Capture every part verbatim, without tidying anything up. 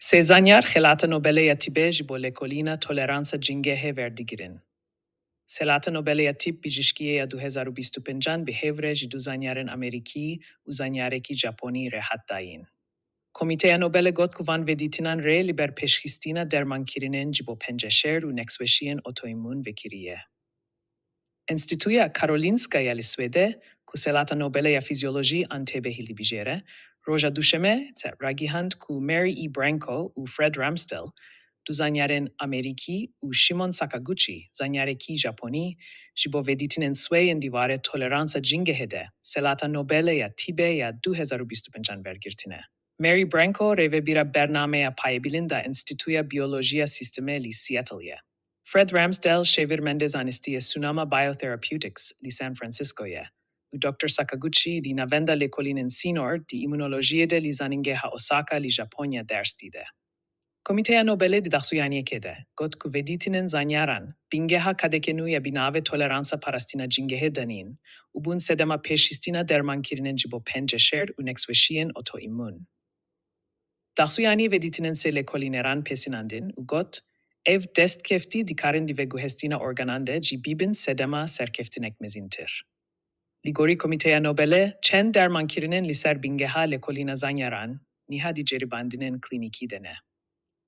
Sê zanyar Xelata Nobelê ya Tîbê ji bo lêkolîna toleransa cingehê werdigirin. Xelata Nobelê ya Tîb Bijîşkiyê ya du hezar û bîst û pêncan bi hêv re ji du zanyarên Amerîkî û zanyarekî Japonî re hat dayîn. Komîteya Nobelê got ku van vedîtinan rê li ber pêşxistina dermankirinên ji bo penceşêr û nexweşiyên otoîmûn vekiriye. Enstîtuya Karolinska ya li Swêdê, ku Xelata Nobelê ya Fîzyolojî an Têbehî li bijêr e, roja Duşemê ragihand ku Mary E. Branco û Fred Ramsdell, du zanyarên Amerîkî, û Shimon Sakaguchi, zanyarekî Japonî, ji bo vedîtinên swê yên dîwarê toleransa cingehê de Xelata Nobelê ya Tîbê ya du hezar û bîst û pêncan wergirtine. Mary Branco rêvebîra bernameya payebilind a Enstîtuya Biyolojiya Sîstemê li Seattle ye. Fred Ramsdell şêwirmendê zanistî yê Sunama Biotherapeutics li San Francisco ye û Doktor Sakaguchi li Navenda Lêkolînên Sînor di Îmûnolojiyê de li Zanîngeha Osaka li Japonya ders dide. Komîteya Nobelê di daxuyaniyekê de got ku vedîtinên zanyaran bingeha kadeke nû ya bi navê toleransa parastina cingehê danîn û bûn sedema pêşxistina dermankirinên ji bo penceşêr û nexweşiyên otoîmûn. Daxuyaniyê vedîtinên sê lêkolîneran pêsînandin û got, ev destkeftî dikarin di veguhestina organan de jî bibin sedema serkeftinek mezîntir. Li gorî Komîteya Nobelê, çend dermankirinên li ser bingeha lêkolîna zanyaran niha di ceribandinên klînîkî de ne.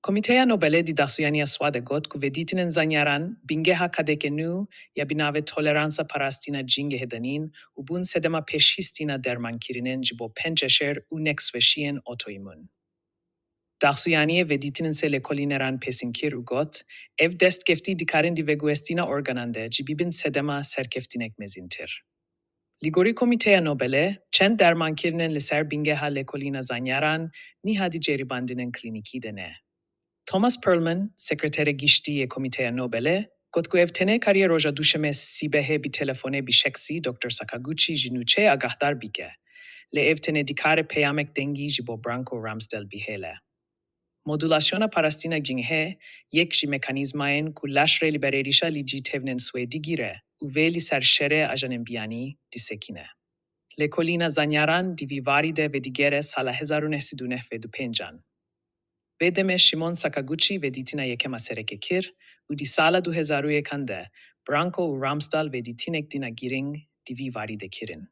Komîteya Nobelê di daxuyaniya swa de got ku vedîtinên zanyaran bingeha kadeke nû ya bi navê toleransa parastina cingehê danîn û bûn sedema pêşxistina dermankirinên ji bo penceşêr û nexweşiyên otoîmûn. Daxuyaniyê vedîtinên sê lêkolîneran pêsîn kir û got, ev destkeftî dikarin di veguhestina organan de jî bibin sedema serkeftinek mezîntir. Li gorî Komîteya Nobelê, çend dermankirinên li ser bingeha lêkolîna zanyaran niha di ceribandinên klînîkî de ne. Thomas Perlman, sekreterê giştî yê Komîteya Nobelê, got ku ev tenê kariye roja Duşemê sîbehê bi telefonê bi şexsî Doktor Sakaguchi ji nûçeyê agahdar bike. Lê ev tenê dikare peyamek dengî ji bo Branko û Ramsdell bihêle. Modulasyona parastina cingehê yek ji mekanîzmayên ku laş rê li ber êrîşa li cî tevnên swê digire û vê li ser şerê ajanên biyanî disekine. Lêkolîna zanyaran di vî warî de vedigere sala hezar û neh sed û nehved û pêncan. Vê demê Şimon Sakaguchi vedîtina yekema sereke kir û di sala du hezar û yekan de Branko û Ramsdell vedîtinek dina girîng di vî warî de kirin.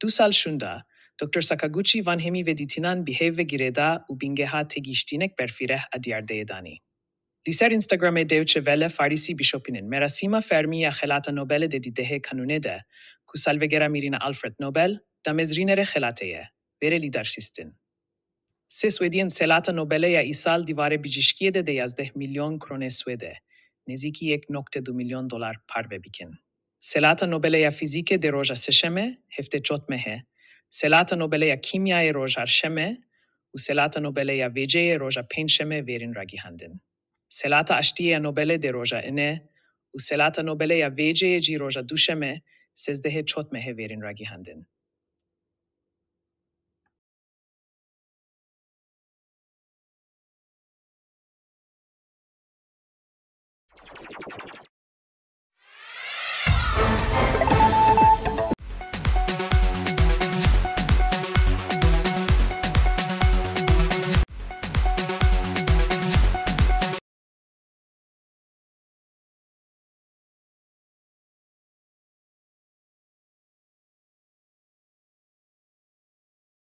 Du sal şûnda, Doktor Sakaguchi van hemî vedîtinan bi hêv ve girêda û bingeha têgihiştînek berfireh a diyardeyê danî. Li ser Instagramê Deutsche Welle Farîsî bişopînin. Merasîma fermî ya Xelata Nobelê de di dehê kanûnê de, ku salvegera mirîna Alfred Nobel, damezrînerê xelatê ye, vêrê lidarxistin. Sê Swêdiyên Xelata Nobelê ya îsal di warê bijîşkiyê de dê yazdeh milyon kronê Swêdê, nêzîkî yek nokte du milyon dolar parve bikin. Xelata Nobelê ya Fîzîkê dê roja Sêşemê, heftê çotmehê, Xelata Nobelê ya Kîmyayê roja Şemê û Xelata Nobelê ya Vêceyê roja Pêncşemê vêrîn ragihandin. Xelata Aştiyê ya Nobelê dê roja Înê û Xelata Nobelê ya Vêceyê jî roja Duşemê, sêzdehê çotmehê vêrîn ragihandin.